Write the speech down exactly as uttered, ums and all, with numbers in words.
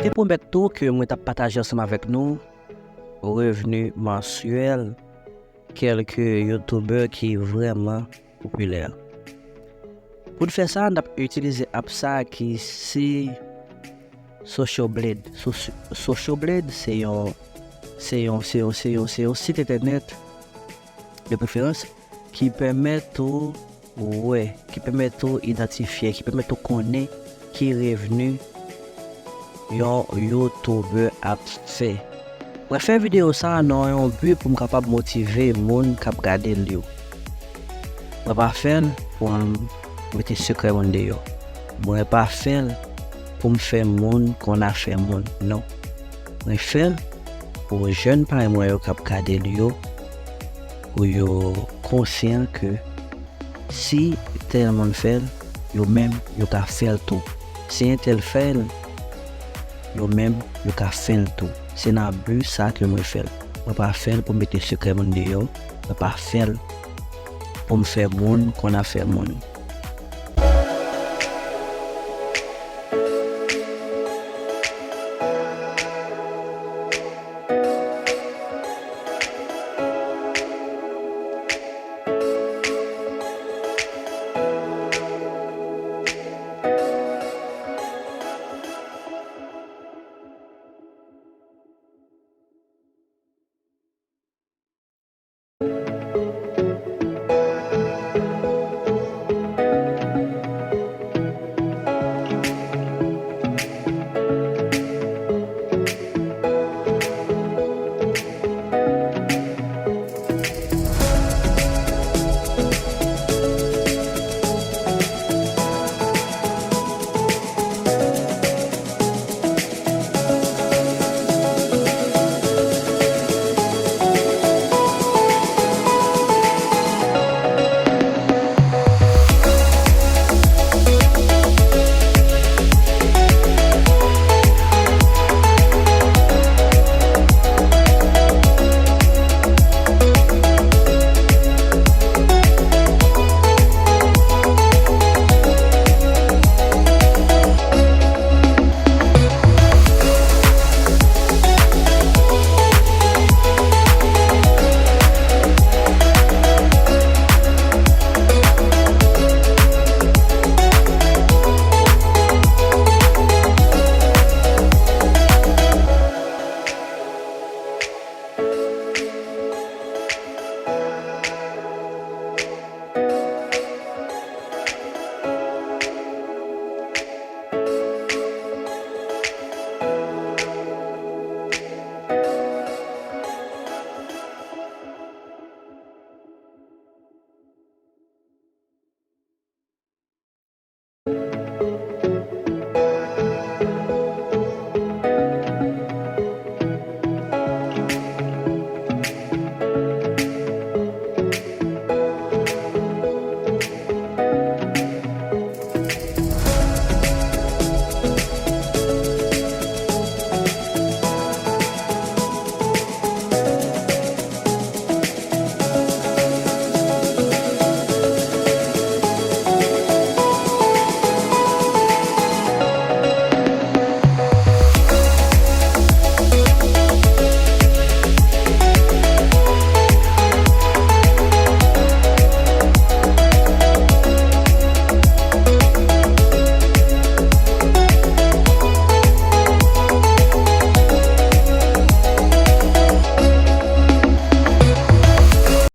Te pwomèt tou ke mwen t ap pataje ansanm avèk nou revni mansyèl kèlke youtubè ki vrèman popilè. Pou n fè sa, n ap itilize app sa ki se Social Blade. Soci- Social Blade se yon se yon se yon se yon se yon sit entènèt de preferans ki pèmèt ou wè, ki pèmèt ou idantifye, ki pèmèt ou konnen ki revni yon youtubè ap fè. Mwen fè videyo sa nan yon bi pou m kapab motive moun k ap gade l yo. Mwen pa fè l pou m mete sekrè moun deyò. Mwen pa fè l pou m fè moun konn afè moun. Non. Mwen fè l pou jèn parèy mwen yo k ap gade l yo, pou yo konsyan ke si tèl moun fè l, yo menm yo ka fè l tou. Si entèl fè l, yo menm yo ka fè l tou. Se nan bi sa ke mwen fè l. Mwen pa fè l pou m mete sekrè moun deyò. Mwen pa fè l pou m fè moun konn afè moun.